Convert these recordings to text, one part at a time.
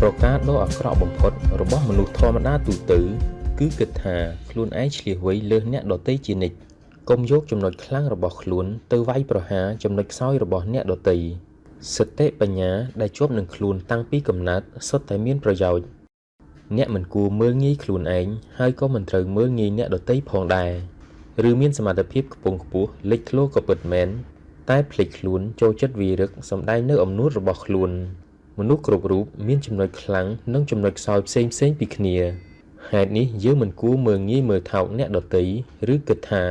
ប្រការដ៏អាក្រក់បំផុតរបស់មនុស្សធម្មតាទូទៅ គឺគិតថាខ្លួនឯងឈ្លាសវៃលើសអ្នកដទៃជានិច្ច កុំយកចំណុចខ្លាំងរបស់ខ្លួនទៅវាយប្រហារចំណុចខ្សោយរបស់អ្នកដទៃ សតិបញ្ញាដែលជាប់នឹងខ្លួនតាំងពីកំណើតសុទ្ធតែមានប្រយោជន៍ អ្នកមិនគួរមើលងាយខ្លួនឯង ហើយក៏មិនត្រូវមើលងាយអ្នកដទៃផងដែរ ឬមានសមត្ថភាពខ្ពង់ខ្ពស់លេចធ្លោក៏ពិតមែន តែភ្លេចខ្លួនចូលចិត្តវាយឫកសម្ដែងនូវអំនួតរបស់ខ្លួន មនុស្សគ្រប់រូបមានចំណុចខ្លាំងនិងចំណុចខ្សោយផ្សេងៗពីគ្នា ហេតុនេះយើងមិនគួរមើលងាយមើលថោកអ្នកដទៃ ឬគិតថា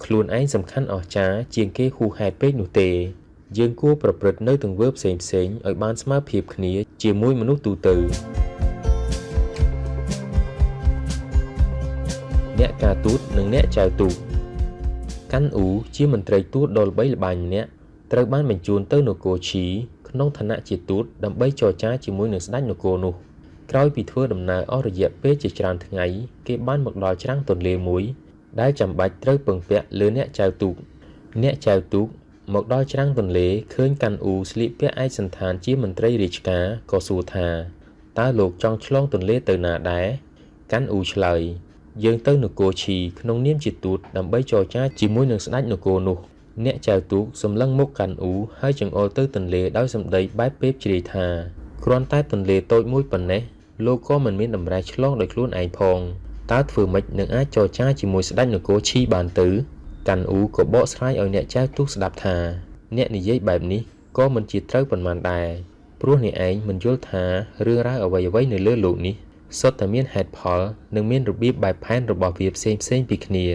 ខ្លួនឯងសំខាន់អស្ចារ្យជាងគេហួសហេតុពេកនោះទេ យើងគួរប្រព្រឹត្តនូវទង្វើផ្សេងៗឲ្យបានស្មើភាពគ្នាជាមួយមនុស្សទូទៅ អ្នកការទូតនិងអ្នកចែវទូក កាន់អ៊ូជាមន្ត្រីទូតដ៏ល្បីល្បាញម្នាក់ត្រូវបានបញ្ជូនទៅនគរឈីក្នុងឋានៈជាទូតដើម្បីចរចាជាមួយនឹងស្ដេចនគរនោះ ក្រោយពីធ្វើដំណើរអស់រយៈពេលជាច្រើនថ្ងៃគេបានមកដល់ច្រាំងទន្លេមួយ ដែលចាំបាច់ត្រូវពឹងពាក់លើអ្នកចែវទូក អ្នកចែវទូកមកដល់ច្រាំងទន្លេឃើញកាន់អ៊ូស្លៀកពាក់ឯកសណ្ឋានជាមន្ត្រីរាជការក៏សួរថាតើលោកចង់ឆ្លងទន្លេទៅណាដែរ កាន់អ៊ូឆ្លើយ យើងទៅនគរឈីក្នុងនាមជាទូតដើម្បីចរចាជាមួយនឹងស្ដេចនគរនោះ អ្នកចែវទូកសម្លឹងមុខកាន់អ៊ូហើយចង្អុលទៅទន្លេដោយសម្ដីបែបពេបជ្រាយថាគ្រាន់តែទន្លេតូចមួយប៉ុណ្ណេះលោកក៏មិនមានតម្រេះឆ្លងដោយខ្លួនឯងផងតើធ្វើម៉េចនឹងអាចចរចាជាមួយស្ដេចនគរឈីបានទៅ កាន់អ៊ូក៏បកស្រាយឲ្យអ្នកចែវទូកស្ដាប់ថាអ្នកនិយាយបែបនេះក៏មិនជាត្រូវប៉ុន្មានដែរព្រោះអ្នកឯងមិនយល់ថារឿងរ៉ាវអ្វីៗនៅលើលោកនេះសុទ្ធតែមានហេតុផលនិងមានរបៀបបែបផែនរបស់វាផ្សេងៗពីគ្នា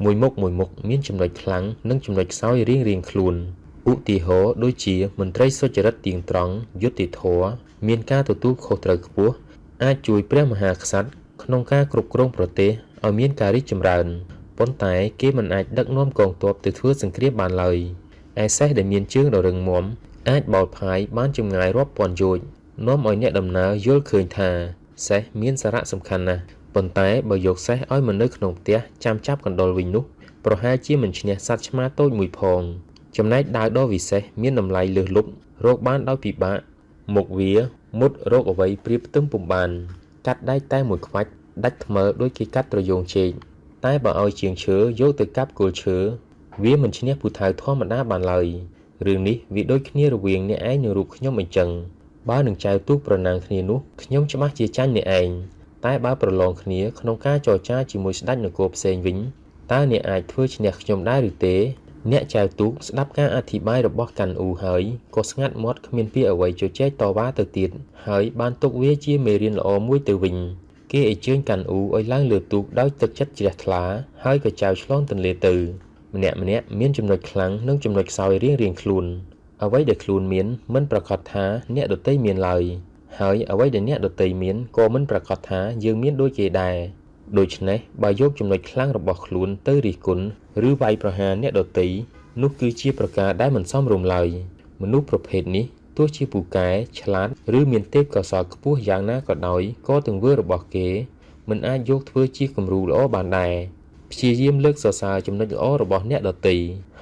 មួយមុខមួយមុខមានចំណុចខ្លាំងនិងចំណុចខ្សោយរៀងៗខ្លួន ឧទាហរណ៍ដូចជាមន្ត្រីសុចរិតទៀងត្រង់យុត្តិធម៌មានការទទួលខុសត្រូវខ្ពស់អាចជួយព្រះមហាក្សត្រក្នុងការគ្រប់គ្រងប្រទេសឲ្យមានការរីកចម្រើនប៉ុន្តែគេមិនអាចដឹកនាំកងទ័ពទៅធ្វើសង្គ្រាមបានឡើយឯសេះដែលមានជើងដ៏រឹងមាំអាចបោលផាយបានចម្ងាយរាប់ពាន់យោជន៍នាំឲ្យអ្នកដំណើរយល់ឃើញថាសេះមានសារៈសំខាន់ណាស់ប៉ុន្តែបើយកសេះឲ្យមកនៅក្នុងផ្ទះចាំចាប់កណ្ដុរវិញនោះប្រហែលជាមិនឈ្នះសត្វឆ្មាតូចមួយផងចំណែកដាវដ៏វិសេសមានតម្លៃលើសលប់រកបានដោយពិបាកមុខវាមុតរកអ្វីប្រៀបផ្ទឹមពុំបានកាត់ដែកតែមួយខ្វាច់ដាច់ថ្មិលដូចគេកាត់ត្រយងចេកតែបើឲ្យជាងឈើយកទៅកាប់គល់ឈើវាមិនឈ្នះពូថៅធម្មតាបានឡើយរឿងនេះវាដូចគ្នារវាងអ្នកឯងនិងរូបខ្ញុំអញ្ចឹងបើនឹងចែវទូកប្រណាំងគ្នានោះខ្ញុំច្បាស់ជាចាញ់អ្នកឯងតែបើប្រឡងគ្នាក្នុងការចរចាជាមួយស្ដេចនគរផ្សេងវិញតើអ្នកអាចធ្វើឈ្នះខ្ញុំដែរឬទេអ្នកចែវទូកស្ដាប់ការអធិប្បាយរបស់កាន់អ៊ូហើយក៏ស្ងាត់មាត់គ្មានពាក្យអ្វីជជែកតវ៉ាទៅទៀតហើយបានទុកវាជាមេរៀនល្អមួយទៅវិញគេអញ្ជើញកាន់អ៊ូឲ្យឡើងលើទូកដោយទឹកចិត្តជ្រះថ្លាហើយក៏ចែវឆ្លងទន្លេទៅម្នាក់ៗមានចំណុចខ្លាំងនិងចំណុចខ្សោយរៀងៗខ្លួនអ្វីដែលខ្លួនមានមិនប្រាកដថាអ្នកដទៃមានឡើយហើយអ្វីដែលអ្នកដទៃមានក៏មិនប្រាកដថាយើងមានដូចគេដែរដូច្នេះបើយកចំណុចខ្លាំងរបស់ខ្លួនទៅរិះគន់ឬវាយប្រហារអ្នកដទៃនោះគឺជាប្រការដែលមិនសមរម្យឡើយមនុស្សប្រភេទនេះទោះជាពូកែឆ្លាតឬមានទេពកោសល្យខ្ពស់យ៉ាងណាក៏ដោយក៏ទង្វើរបស់គេមិនអាចយកធ្វើជាគំរូល្អបានដែរព្យាយាមលើកសរសើរចំណុចល្អរបស់អ្នកដទៃ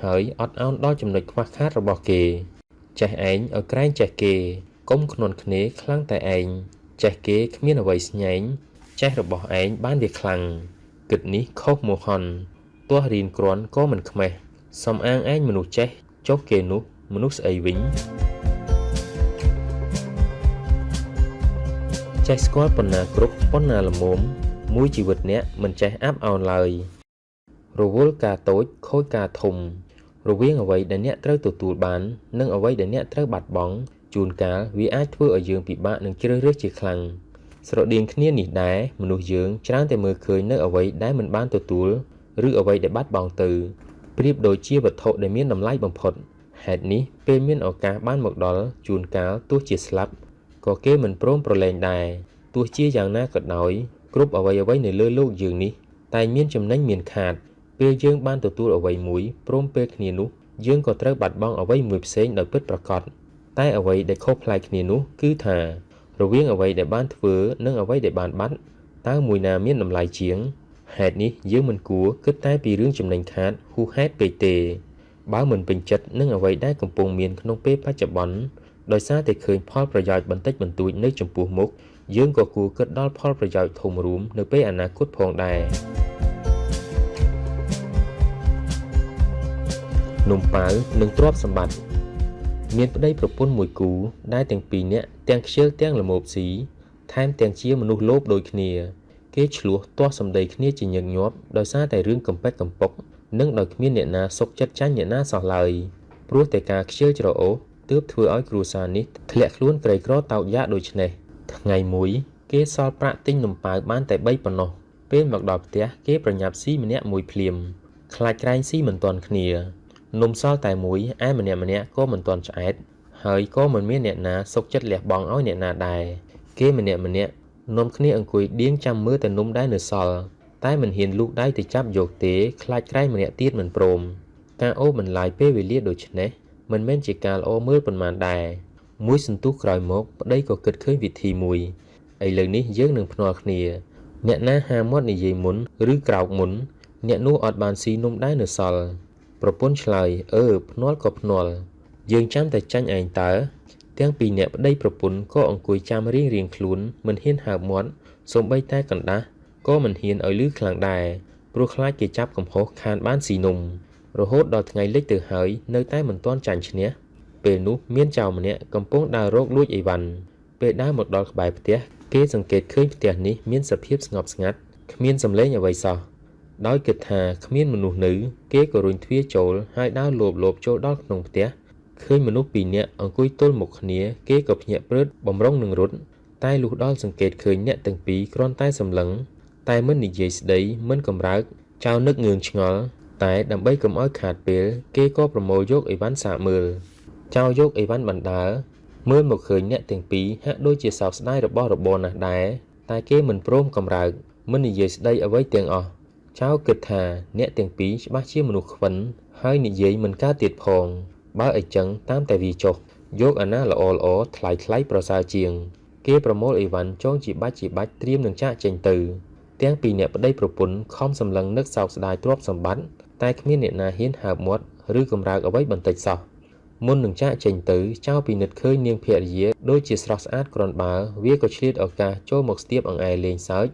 ហើយអត់ឱនដល់ចំណុចខ្វះខាតរបស់គេចេះឯងឲ្យក្រែងចេះគេកុំខ្នន់គ្នាខ្លាំងតែឯងចេះគេគ្មានអ្វីស្ញែងចេះរបស់ឯងបានវាខ្លាំងគិតនេះខុសមោហន់ទោះរៀនគ្រាន់ក៏មិនខ្មេះសំអាងឯងមនុស្សចេះចុះគេនោះមនុស្សស្អីវិញចេះស្គាល់ប៉ុណ្ណាគ្រប់ប៉ុណ្ណាល្មមមួយជីវិតអ្នកមិនចេះអាប់អោនឡើយរវល់ការតូចខូចការធំរវាងអ្វីដែលអ្នកត្រូវទទួលបាននិងអ្វីដែលអ្នកត្រូវបាត់បង់ជួនកាលវាអាចធ្វើឲ្យយើងពិបាកនឹងជ្រើសរើសជាខ្លាំងស្រដៀងគ្នានេះដែរមនុស្សយើងច្រើនតែមើលឃើញនៅអ្វីដែលមិនបានទទួលឬអ្វីដែលបាត់បង់ទៅប្រៀបដូចជាវត្ថុដែលមានតម្លៃបំផុតហេតុនេះពេលមានឱកាសបានមកដល់ជួនកាលទោះជាស្លាប់ក៏គេមិនព្រមប្រឡែងដែរទោះជាយ៉ាងណាក៏ដោយគ្រប់អ្វីៗនៅលើលោកយើងនេះតែងមានចំណេញមានខាតពេលយើងបានទទួលអ្វីមួយព្រមពេលគ្នានោះយើងក៏ត្រូវបាត់បង់អ្វីមួយផ្សេងដោយពិតប្រាកដតែអ្វីដែលខុសប្លែកគ្នានោះគឺថារវាងអ្វីដែលបានធ្វើនិងអ្វីដែលបានបាត់តើមួយណាមានតម្លៃជាងហេតុនេះយើងមិនគួរគិតតែពីរឿងចំណេញខាតហួសហេតុពេកទេបើមិនពេញចិត្តនឹងអ្វីដែលកំពុងមានក្នុងពេលបច្ចុប្បន្ន ដោយសារតែឃើញផលប្រយោជន៍បន្តិចបន្តួចនៅចំពោះមុខ យើងក៏គួរគិតដល់ផលប្រយោជន៍ធំរួមនៅពេលអនាគតផងដែរ នំប៉ាវនិងទ្រព្យសម្បត្តិមានប្តីប្រពន្ធមួយគូដែលទាំងពីរនាក់ទាំងខ្ជិលទាំងល្មោភស៊ីថែមទាំងជាមនុស្សលោភដូចគ្នា គេឈ្លោះទាស់សម្ដីគ្នាជាញឹកញាប់ដោយសារតែរឿងកំប៉ិកកំប៉ុកនិងដោយគ្មានអ្នកណាសុខចិត្តចាញ់អ្នកណាសោះឡើយព្រោះតែការខ្ជិលច្រអូសទើបធ្វើឲ្យគ្រួសារនេះធ្លាក់ខ្លួនក្រីក្រតោកយ៉ាកដូចនេះថ្ងៃមួយគេសល់ប្រាក់ទិញនំប៉ាវបានតែ3ប៉ុណ្ណោះពេលមកដល់ផ្ទះគេប្រញាប់ស៊ីម្នាក់មួយភ្លាមខ្លាចក្រែងស៊ីមិនទាន់គ្នានំសល់តែមួយឯម្នាក់ៗក៏មិនទាន់ឆ្អែតហើយក៏មិនមានអ្នកណាសុខចិត្តលះបង់ឲ្យអ្នកណាដែរគេម្នាក់ៗនាំគ្នាអង្គុយដៀងចាំមើលតែនំដែលនៅសល់តែមិនហ៊ានលូកដៃទៅចាប់យកទេខ្លាចក្រែងម្នាក់ទៀតមិនព្រមការអូសបន្លាយពេលវេលាដូច្នេះមិនមែនជាការល្អមើលប៉ុន្មានដែរមួយសន្ទុះក្រោយមកប្តីក៏គិតឃើញវិធីមួយឥឡូវនេះយើងនឹងភ្នាល់គ្នាអ្នកណាហាមាត់និយាយមុនឬក្រោកមុនអ្នកនោះអត់បានស៊ីនំដែលនៅសល់ប្រពន្ធឆ្លើយអឺភ្នាល់ក៏ភ្នាល់យើងចាំតែចាញ់ឯងតើទាំងពីរអ្នកប្តីប្រពន្ធក៏អង្គុយចាំរៀងៗខ្លួនមិនហ៊ានហើបមាត់សូម្បីតែកណ្ដាស់ក៏មិនហ៊ានឲ្យឮខ្លាំងដែរព្រោះខ្លាចគេចាប់កំហុសខានបានស៊ីនំរហូតដល់ថ្ងៃលិចទៅហើយនៅតែមិនទាន់ចាញ់ឈ្នះពេលនោះមានចៅម្នាក់កំពុងដើររកលួចអីវ៉ាន់ពេលដើរមកដល់ក្បែរផ្ទះគេសង្កេតឃើញផ្ទះនេះមានសភាពស្ងប់ស្ងាត់គ្មានសំឡេងអ្វីសោះដោយគិតថាគ្មានមនុស្សនៅគេក៏រុញទ្វារចូលហើយដើរលបៗចូលដល់ក្នុងផ្ទះឃើញមនុស្សពីរនាក់អង្គុយទល់មុខគ្នាគេក៏ភ្ញាក់ព្រឹតបំរុងនឹងរត់តែលុះដល់សង្កេតឃើញអ្នកទាំងពីរគ្រាន់តែសម្លឹងតែមិននិយាយស្ដីមិនកម្រើកចៅនឹកងឿងឆ្ងល់តែដើម្បីកុំឲ្យខាតពេលគេក៏ប្រមូលយកអីវ៉ាន់សាកមើលចៅយកអីវ៉ាន់បណ្ដើមើលមកឃើញអ្នកទាំងពីរហាក់ដូចជាសោកស្ដាយរបស់របរណាស់ដែរតែគេមិនព្រមកម្រើកមិននិយាយស្ដីអ្វីទាំងអស់ចៅគិតថាអ្នកទាំងពីរច្បាស់ជាមនុស្សខ្វិនហើយនិយាយមិនកើតទៀតផងបើអីចឹងតាមតែវាចុះយកអាណាល្អៗថ្លៃៗប្រសើរជាងគេប្រមូលអីវ៉ាន់ចងជាបាច់ជាបាច់ត្រៀមនឹងចាកចេញទៅទាំងពីរអ្នកប្តីប្រពន្ធខំសម្លឹងនឹកសោកស្ដាយទ្រព្យសម្បត្តិតែគ្មានអ្នកណាហ៊ានហើបមាត់ឬកម្រើកអ្វីបន្តិចសោះមុននឹងចាកចេញទៅចៅពិនិត្យឃើញនាងភរិយាដូចជាស្រស់ស្អាតគ្រាន់បើវាក៏ឆ្លៀតឱកាសចូលមកស្ទាបអង្អែលលេងសើច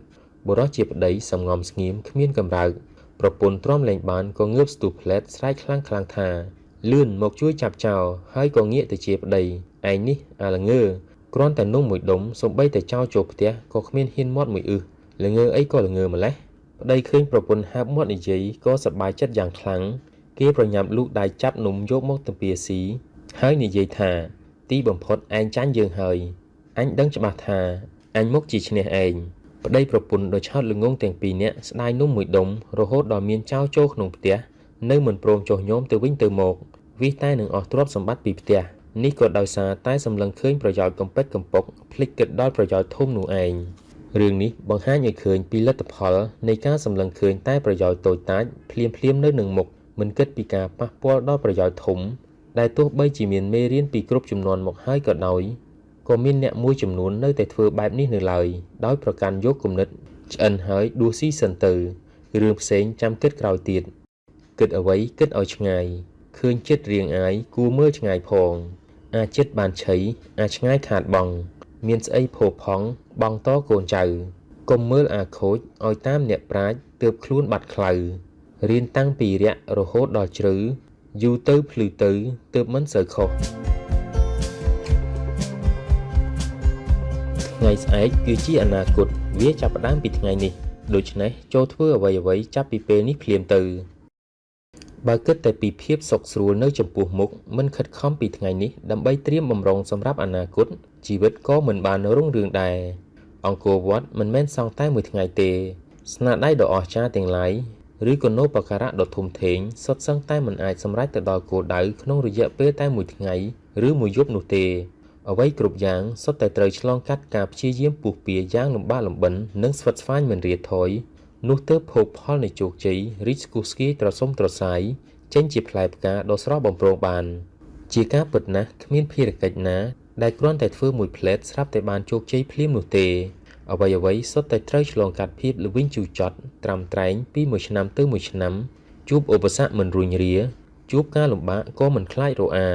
បុរសជាប្តីសំងំស្ងៀមគ្មានកម្រើកប្រពន្ធទ្រាំលែងបានក៏ងើបស្ទុះផ្លែតស្រែកខ្លាំងៗថាលឿនមកជួយចាប់ចោលហើយក៏ងាកទៅជាប្តីឯងនេះអាល្ងើគ្រាន់តែនំមួយដុំសូម្បីតែចោលចូលផ្ទះក៏គ្មានហ៊ានមាត់មួយអឹសល្ងើអីក៏ល្ងើម្លេះប្តីឃើញប្រពន្ធហើបមាត់និយាយក៏សប្បាយចិត្តយ៉ាងខ្លាំងគេប្រញាប់លូកដៃចាប់នំយកមកទំពាស៊ីហើយនិយាយថាទីបំផុតឯងចាញ់យើងហើយអញដឹងច្បាស់ថាអញមុខជាឈ្នះឯងប្តីប្រពន្ធដ៏ឆោតល្ងងទាំងពីរនាក់ស្ដាយនំមួយដុំរហូតដល់មានចោលចូលក្នុងផ្ទះនៅមិនព្រមចុះញោមទៅវិញទៅមកវិសតែនឹងអស់ទ្រព្យសម្បត្តិពីផ្ទះនេះក៏ដោយសារតែសម្លឹងឃើញប្រយោជន៍កំប៉ិកកំប៉ុកភ្លេចគិតដល់ប្រយោជន៍ធំនោះឯងរឿងនេះបង្ហាញឲ្យឃើញពីលទ្ធផលនៃការសម្លឹងឃើញតែប្រយោជន៍តូចតាចភ្លាមៗនៅនឹងមុខមិនគិតពីការប៉ះពាល់ដល់ប្រយោជន៍ធំដែលទោះបីជាមានមេរៀនពីគ្រប់ចំនួនមកហើយក៏ដោយក៏មានអ្នកមួយចំនួននៅតែធ្វើបែបនេះនៅឡើយដោយប្រកាន់យកគំនិតឆ្អិនហើយដួសស៊ីសិនទៅរឿងផ្សេងចាំគិតក្រោយទៀតគិតអ្វីគិតឲ្យឆ្ងាយឃើញចិត្តរៀងអាយគួរមើលឆ្ងាយផងអាចិត្តបានឆីអាឆ្ងាយខាតបង់មានស្អីផូរផង់បង់តកូនចៅកុំមើលអាខូចឲ្យតាមអ្នកប្រាជ្ញទើបខ្លួនបាត់ខ្លៅរៀនតាំងពីរៈរហូតដល់ជ្រៅយូរទៅភ្លឺទៅទើបមិនសូវខុសថ្ងៃស្អែកគឺជាអនាគតវាចាប់ផ្ដើមពីថ្ងៃនេះដូច្នេះចូលធ្វើអ្វីៗចាប់ពីពេលនេះភ្លាមទៅបើគិតតែពីភាពសុខស្រួលនៅចំពោះមុខមិនខិតខំពីថ្ងៃនេះដើម្បីត្រៀមបំរុងសម្រាប់អនាគតជីវិតក៏មិនបានរុងរឿងដែរអង្គរវត្តមិនមែនសង់តែមួយថ្ងៃទេស្នាដៃដ៏អស្ចារ្យទាំងឡាយឬគុណូបការៈដ៏ធំធេងសុទ្ធសឹងតែមិនអាចសម្រេចទៅដល់គោលដៅក្នុងរយៈពេលតែមួយថ្ងៃឬមួយយប់នោះទេអ្វីគ្រប់យ៉ាងសុទ្ធតែត្រូវឆ្លងកាត់ការព្យាយាមពុះពៀយ៉ាងលំបាកលំបិននិងស្វិតស្វាញមិនរាថយនោះទើបភោគផលនៃជោគជ័យរីកស្គុះស្គាយត្រសុំត្រសាយចេញជាផ្លែផ្កាដ៏ស្រស់បំព្រងបានជាការពិតណាស់គ្មានភារកិច្ចណាដែលគ្រាន់តែធ្វើមួយផ្លែតស្រាប់តែបានជោគជ័យភ្លាមនោះទេអ្វីៗសុទ្ធតែត្រូវឆ្លងកាត់ភាពល្វីងជូរចត់ត្រាំត្រែងពីមួយឆ្នាំទៅមួយឆ្នាំជួបឧបសគ្គមិនរុញរាជួបការលំបាកក៏មិនខ្លាចរអា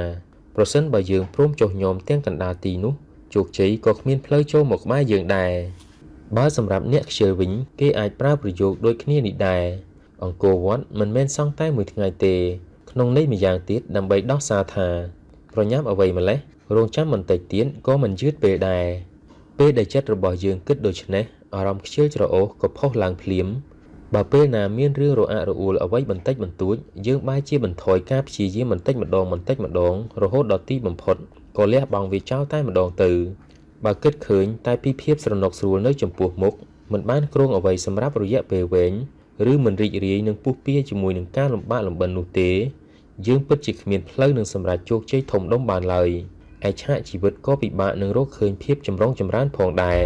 ប្រសិនបើយើងព្រមចុះញ៉មទាំងកណ្ដាលទីនោះជោគជ័យក៏គ្មានផ្លូវចូលមកក្បែរយើងដែរបើសម្រាប់អ្នកខ្ជិលវិញគេអាចប្រើប្រយោគដូចគ្នានេះដែរអង្គរវត្តមិនមែនសង់តែមួយថ្ងៃទេក្នុងន័យម្យ៉ាងទៀតដើម្បីដោះសារថាប្រញាប់អ្វីម្លេះរងចាំបន្តិចទៀតក៏មិនយឺតពេលដែរពេលដែលចិត្តរបស់យើងគិតដូច្នេះអារម្មណ៍ខ្ជិលច្រអូសក៏ផុសឡើងភ្លាមបើពេលណាមានរឿងរអាក់រអួលអ្វីបន្តិចបន្តួចយើងបែរជាបន្ថយការព្យាយាមបន្តិចម្ដងបន្តិចម្ដងរហូតដល់ទីបំផុតក៏លះបង់វាចោលតែម្ដងទៅបើគិតឃើញតែពីភាពស្រណុកស្រួលនៅចំពោះមុខមិនបានគ្រោងអ្វីសម្រាប់រយៈពេលវែងឬមិនរីករាយនឹងពុះពារជាមួយនឹងការលំបាកលំបិននោះទេយើងពិតជាគ្មានផ្លូវនឹងសម្រេចជោគជ័យធំដុំបានឡើយឯឆាកជីវិតក៏ពិបាកនឹងរកឃើញភាពចម្រុងចម្រើនផងដែរ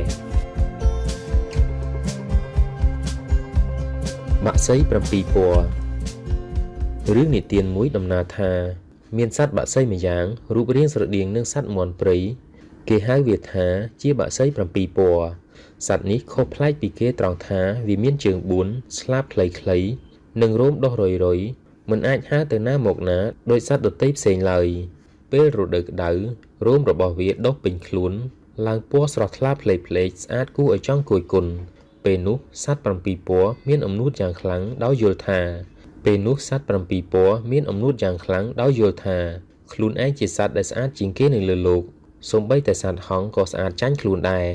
បក្សី7ពណ៌រឿងនិទានមួយដំណាលថាមានសត្វបក្សីម្យ៉ាងរូបរាងស្រដៀងនឹងសត្វមាន់ព្រៃគេហៅវាថាជាបក្សី7ពណ៌សត្វនេះខុសប្លែកពីគេត្រង់ថាវាមានជើង4ស្លាបខ្លីៗនិងរោមដុះរុយៗមិនអាចហើរទៅណាមកណាដោយសត្វដទៃផ្សេងឡើយពេលរដូវក្តៅរោមរបស់វាដុះពេញខ្លួនឡើងពណ៌ស្រស់ថ្លាផ្លេកៗស្អាតគួរឲ្យចង់គយគន់ពេលនោះសត្វ7ពណ៌មានអំនួតយ៉ាងខ្លាំងដោយយល់ថាពេលនោះសត្វ7ពណ៌មានអំនួតយ៉ាងខ្លាំងដោយយល់ថាខ្លួនឯងជាសត្វដែលស្អាតជាងគេនៅលើលោកសូម្បីតែសត្វហង្សក៏ស្អាតចាញ់ខ្លួនដែរ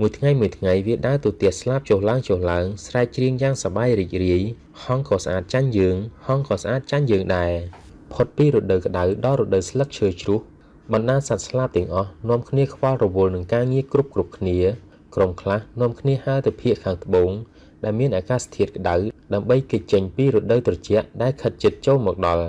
មួយថ្ងៃមួយថ្ងៃវាដើរទៅផ្ទះស្លាបចុះឡើងចុះឡើងស្រែកច្រៀងយ៉ាងសប្បាយរីករាយហង្សក៏ស្អាតចាញ់យើងហង្សក៏ស្អាតចាញ់យើងដែរផុតពីរដូវក្តៅដល់រដូវស្លឹកឈើជ្រុះបណ្ដាសត្វស្លាបទាំងអស់នាំគ្នាខ្វល់រវល់នឹងការងារគ្រប់គ្នាក្រុមខ្លះនាំគ្នាហើរទៅភាគខាងត្បូងដែលមានអាកាសធាតុក្តៅដើម្បីគេចចេញពីរដូវត្រជាក់ដែលខិតជិតចូលមកដល់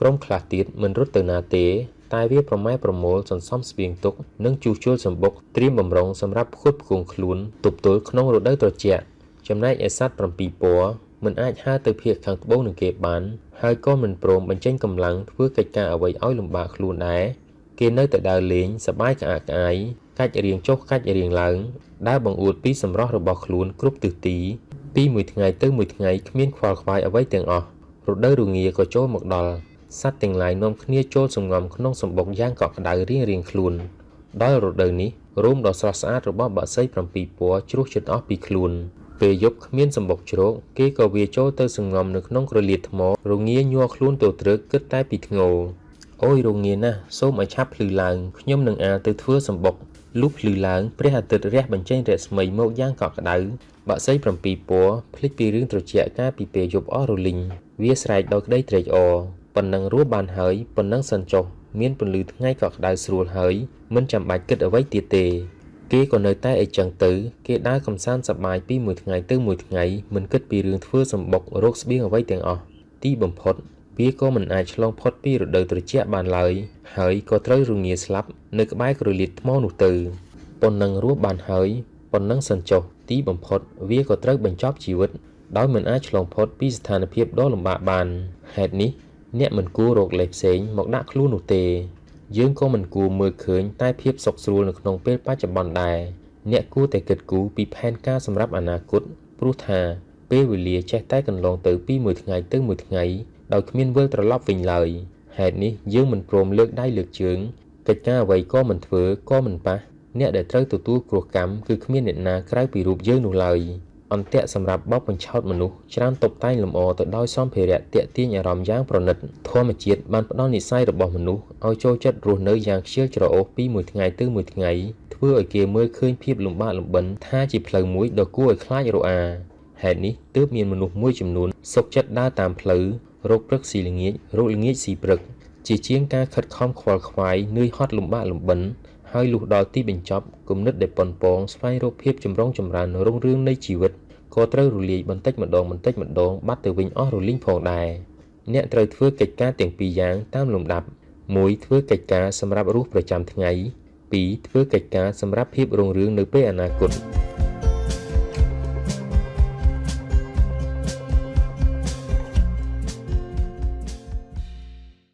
ក្រុមខ្លះទៀតមិនរត់ទៅណាទេតែវាប្រម៉ែប្រមូលសន្សំស្បៀងទុកនិងជួសជុលសម្បុកត្រៀមបំរុងសម្រាប់ផ្គត់ផ្គង់ខ្លួនទប់ទល់ក្នុងរដូវត្រជាក់ចំណែកឯសត្វ7ពណ៌មិនអាចហើរទៅភាគខាងត្បូងនឹងគេបានហើយក៏មិនព្រមបញ្ចេញកម្លាំងធ្វើកិច្ចការអ្វីឲ្យលំបាកខ្លួនដែរគេនៅតែដើរលេងសប្បាយក្អាកក្អាយកាច់រៀងចុះកាច់រៀងឡើងដើរបង្អួតពីសម្រស់របស់ខ្លួនគ្រប់ទិសទីពីមួយថ្ងៃទៅមួយថ្ងៃគ្មានខ្វល់ខ្វាយអ្វីទាំងអស់រដូវរងាក៏ចូលមកដល់សត្វទាំងឡាយនាំគ្នាចូលសង្ងំក្នុងសម្បុកយ៉ាងកក់ក្ដៅរៀងៗខ្លួនដល់រដូវនេះរោមដ៏ស្រស់ស្អាតរបស់បក្សី7ពណ៌ជ្រុះជិតអស់ពីខ្លួនពេលយប់គ្មានសម្បុកជ្រកគេក៏វាចូលទៅសង្ងំនៅក្នុងក្រលៀតថ្មរងាញ័រខ្លួនទៅត្រើកគិតតែពីធ្ងោអូយរងាណាស់សូមឲ្យឆាប់ភ្លឺឡើងខ្ញុំនឹងអាលទៅធ្វើសម្បុកលុះភ្លឺឡើងព្រះអាទិត្យរះបញ្ចេញរស្មីមកយ៉ាងកក់ក្ដៅបក្សី7ពណ៌ភ្លេចពីរឿងត្រជាក់កាលពីពេលយប់អស់រលីងវាស្រែកដោយក្តីត្រេកអរប៉ុណ្ណឹងរស់បានហើយប៉ុណ្ណឹងសិនចុះមានពន្លឺថ្ងៃកក់ក្ដៅស្រួលហើយមិនចាំបាច់គិតអ្វីទៀតទេគេក៏នៅតែអីចឹងទៅគេដើរកម្សាន្តសប្បាយពីមួយថ្ងៃទៅមួយថ្ងៃមិនគិតពីរឿងធ្វើសម្បុករកស្បៀងអ្វីទាំងអស់ទីបំផុតវាក៏មិនអាចឆ្លងផុតពីរដូវត្រជាក់បានឡើយហើយក៏ត្រូវរងាស្លាប់នៅក្បែរក្រលៀតថ្មនោះទៅប៉ុណ្ណឹងរស់បានហើយប៉ុណ្ណឹងសិនចុះទីបំផុតវាក៏ត្រូវបញ្ចប់ជីវិតដោយមិនអាចឆ្លងផុតពីស្ថានភាពដ៏លំបាកបានហេតុនេះអ្នកមិនគួររកលេសផ្សេងមកដាក់ខ្លួននោះទេយើងក៏មិនគួរមើលឃើញតែភាពសុខស្រួលនៅក្នុងពេលបច្ចុប្បន្នដែរអ្នកគួរតែគិតគូរពីផែនការសម្រាប់អនាគតព្រោះថាពេលវេលាចេះតែកន្លងទៅពីមួយថ្ងៃទៅមួយថ្ងៃដោយគ្មានវិលត្រឡប់វិញឡើយហេតុនេះយើងមិនព្រមលើកដៃលើកជើងកិច្ចការអ្វីក៏មិនធ្វើក៏មិនប៉ះអ្នកដែលត្រូវទទួលគ្រោះកម្មគឺគ្មានអ្នកណាក្រៅពីរូបយើងនោះឡើយអន្ទាក់សម្រាប់បោកបញ្ឆោតមនុស្សច្រើនតុបតែងលម្អទៅដោយសម្ភារៈទាក់ទាញអារម្មណ៍យ៉ាងប្រណិតធម្មជាតិបានផ្ដល់និស័យរបស់មនុស្សឲ្យចូលចិត្តរស់នៅយ៉ាងខ្ជិលច្រអូសពីមួយថ្ងៃទៅមួយថ្ងៃធ្វើឲ្យគេមើលឃើញភាពលំបាកលំបិនថាជាផ្លូវមួយដ៏គួរឲ្យខ្លាចរអាហេតុនេះទើបមានមនុស្សមួយចំនួនសុខចិត្តដើរតាមផ្លូវរកព្រឹកស៊ីល្ងាចរកល្ងាចស៊ីព្រឹកជាជាងការខិតខំខ្វល់ខ្វាយនឿយហត់លំបាកលំបិនហើយលុះដល់ទីបញ្ចប់គំនិតដែលប៉ុនប៉ងស្វែងរកភាពចម្រុងចម្រើនរុងរឿងនៃជីវិតក៏ត្រូវរលាយបន្តិចម្ដងបន្តិចម្ដងបាត់ទៅវិញអស់រលីងផងដែរអ្នកត្រូវធ្វើកិច្ចការទាំងពីរយ៉ាងតាមលំដាប់1ធ្វើកិច្ចការសម្រាប់រស់ប្រចាំថ្ងៃ2ធ្វើកិច្ចការសម្រាប់ភាពរុងរឿងនៅពេលអនាគត។